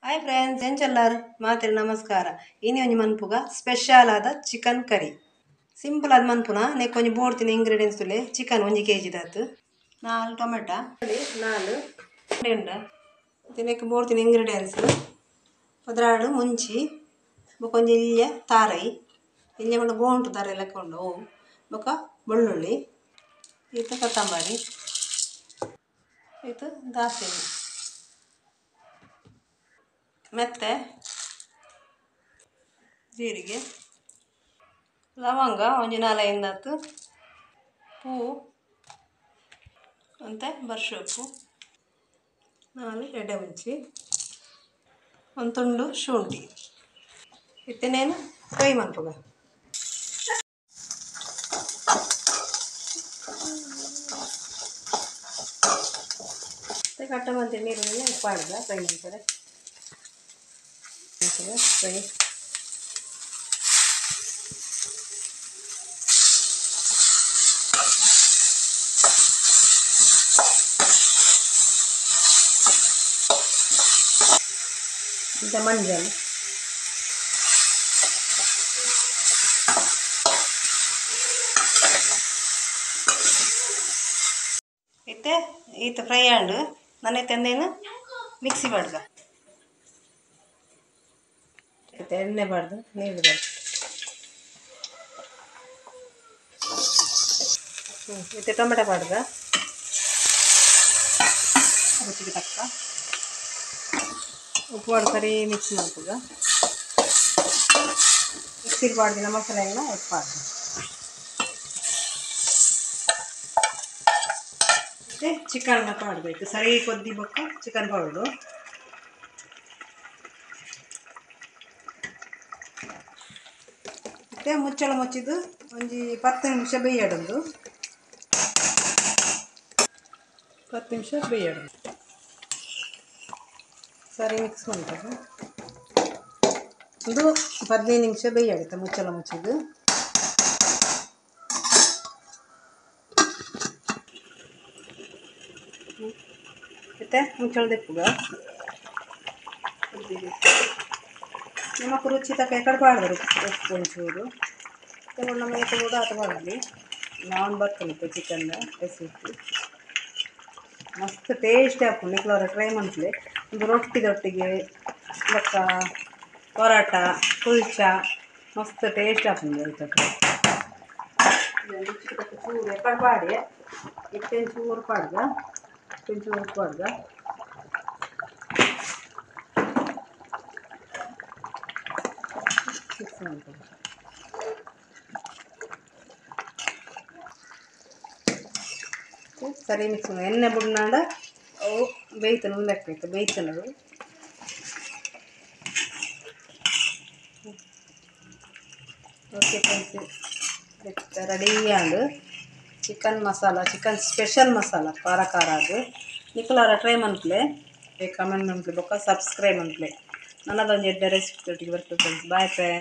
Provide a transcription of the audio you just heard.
Hi friends, ಎಂಚೆಲ್ಲಾರು ಮಾತ್ರೆ ನಮಸ್ಕಾರ. ಇನಿ ಒಂಜಿ ಮನ್ಪುಗ ಸ್ಪೆಷಲ್ ಆದ ಚಿಕನ್ ಕರಿ. ಸಿಂಪಲ್ ಆದ ಮನ್ಪುನ ನೆಕ್ ಒಂಜಿ ಬೋಡ್ತಿನ ಇಂಗ್ರೀಡಿಯೆಂಟ್ಸ್ ತುಲೆ. ಚಿಕನ್ 1 ಕೆಜಿ ದಾತು, 4 ಟೊಮೆಟೊ, 4 ಉಂಡ. ನೆಕ್ ಬೋಡ್ತಿನ ಇಂಗ್ರೀಡಿಯೆಂಟ್ಸ್ 12 ಮುಂಚಿ, ಬೊಕ ಒಂಜಿ ಇಲ್ಯ ತಾರೈ, ಇಲ್ಯ ಪಂಡ ಗೋಂಟು ತಾರೈ ಲೆಕ್ಕ ಉಂಡು ಅವು, ಬೊಕ ಬೆಳ್ಳುಳ್ಳಿ, ಈತ ಕೊತ್ತಂಬರಿ, ಈತ ದಾಸೆಮಿ, ಮೆತ್ತೆ, ಜೀರಿಗೆ, ಲವಂಗ ಒಂಜಿ 4-5 ಹತ್ತು, ಪೂ ಅಂತೆ ಬರ್ಸೊಪ್ಪು, 4 ಎಡೆ ಮುಂಚಿ, ಒಂದು ತುಂಡು ಶುಂಠಿ. ಇತ್ತನೇನು ಫ್ರೈ ಮನ್ಪುಗ. ಕಟ್ಟ ಮಂತಿ ನೀರುಳ್ಳಿ ಪಾಡ್ದ ಫ್ರೈ ಮಾಡ್ತಾರೆ. ಫ್ರೈ ಇಂತ ಮಂಜಲ್, ಇತ್ತೆ ಈತ ಫ್ರೈ ಆಂಡ್ ನನ್ನ ತಂದೇನು ಮಿಕ್ಸಿ ಮಾಡ್ದ. ಎಣ್ಣೆ ಬಾರ್ದು, ನೀರು ಬಾರ್ದು. ಇತ್ತೆ ಟೊಮೆಟೊ ಬಾರ್ದ, ರುಚಿಗೆ ತಕ್ಕ ಉಪ್ಪು ಸರಿ ಮಿಕ್ಸ್ ಮಾಡ್ತದ. ಮಿಕ್ಸಿಗೆ ಬಾರ್ದಿನ ಮಸಾಲೆ ಎಲ್ಲ ಉಪ್ಪಾರ್ದು. ಮತ್ತು ಚಿಕನ್ ಪಾಡಬೇಕು. ಸರಿ ಕೊದ್ದಿ ಬೊಕ್ಕ ಚಿಕನ್ ಪೌಡ್ರು, ಮತ್ತು ಮುಚ್ಚಳ ಮುಚ್ಚಿದ್ದು ಒಂಜಿ 10 ನಿಮಿಷ ಬೇಯಡೊಂದು, 10 ನಿಮಿಷ ಬೇಯಡೊಂದು. ಸರಿ ಮಿಕ್ಸ್ ಮಾಡ್ತಾರೆ. ಒಂದು 15 ನಿಮಿಷ ಬೇಯಾಡುತ್ತೆ ಮುಚ್ಚಳ ಮುಚ್ಚಿದ್ದು. ಮತ್ತು ಮುಚ್ಚಳ ದೆಪ್ಪುಗ ನಮಕ್ ರುಚಿ ತಕ್ಕ ಎಕಡೆ ಪಾಡ್ದರು ಉಪ್ಪು ಒಂಚೂರು ತಗೊಂಡು ನಮ್ಮ ಎತ್ತಬೋದು ಆತ ಮಾಡಲಿ. ನಾನು ಬರ್ತೇನೆ ಚಿಕನ್ ರೆಸಿಪಿ ಮಸ್ತ್ ಟೇಸ್ಟ್ ಆಪುಂಡು. ನಿಕ್ಲವರ ಟ್ರೈ ಮನ್ಪುಲೆ. ಒಂದು ರೊಟ್ಟಿದೊಟ್ಟಿಗೆ ಬೊಕ್ಕ ಪೊರಾಟ ಕುಲ್ಚ ಮಸ್ತ್ ಟೇಸ್ಟ್ ಆಪುಂಡು. ಐತೊಟ್ಟು ರುಚಿಗೆ ತಕ್ಕ ಚೂರು ಎಕಡೆ ಪಾಡಿ, ಇಟ್ಟೇನು ಚೂರು ಪಾಡ್ದ, ಇಟ್ಟೇನು ಚೂರು ಪಾಡ್ದ. ಮಿಕ್ಸ್ ಮಾಡ್ತಾರೆ. ಸರಿ ಮಿಕ್ಸ್ ಎಣ್ಣೆ ಬುಡ್ನಾಂಡ ಅವು ಬೇಯ್ತನ ಲೆಕ್ಕ ಬೇಯ್ತನದು. ಓಕೆ ಫ್ರೆಂಡ್ಸ್, ರೆಡಿ ಆಂಡ್ chicken masala, chicken special masala ಖಾರ ಖಾರ ಅದು. ನಿಕುಲಾರ ಟ್ರೈ ಮನ್ಪುಲೆ, ಕಮೆಂಟ್ ಮನ್ಪುಲೆ, ಬೊಕ್ಕ ಸಬ್ಸ್ಕ್ರೈಬ್ ಮನ್ಪುಲೆ. ನನ್ನದೊಂದು ಎಡ್ಡೆ ರೆಸಿಪಿ ಬರ್ತದೆ ಫ್ರೆಂಡ್ಸ್. Bye friends.